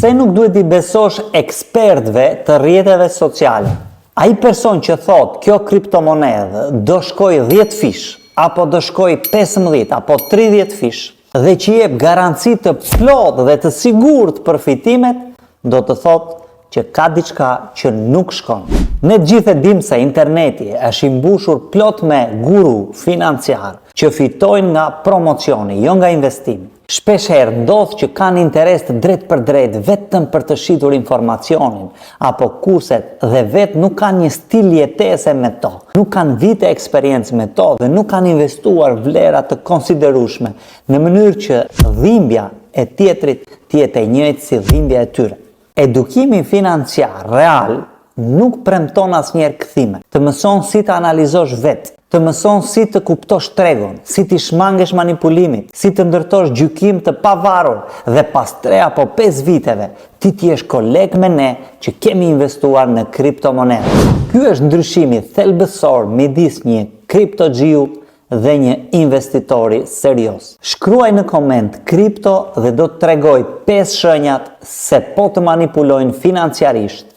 Pse nuk duhet t'i besosh ekspertëve të rrjeteve sociale? Ai person që thotë kjo kriptomonedhë do shkojë 10 fish, apo do shkojë 15 apo 30 fish, dhe që jep garanci të plotë dhe të sigurt për fitimet, do të thotë që ka diçka që nuk shkon. Ne të gjithë e dimë se interneti është i mbushur plot me guru financiar që fitojnë nga promocioni, jo nga investimi. Shpesh herë ndodh që kanë interes të drejtpërdrejtë vetëm për të shitur informacionin apo kurset dhe vetë nuk kanë një stil jetese me to, nuk kanë vite eksperiencë me to dhe nuk kanë investuar vlera të konsiderueshme në mënyrë që dhimbja e tjetrit të jetë e njëjtë si dhimbja e tyre. Edukimi financiar real nuk premton asnjëherë kthime. Të mëson si të analizosh vetë, të mëson si të kuptosh tregun, si t'i shmangesh manipulimit, si të ndërtosh gjykim të pavarur dhe pas 3 apo 5 viteve ti të jesh koleg me ne që kemi investuar në kriptomonedha. Ky është ndryshimi thelbësor midis një kriptoxhiu dhe një investitori serioz. Shkruaj në koment kripto dhe do të tregoj 5 shenjat se po të manipulojnë financiarisht.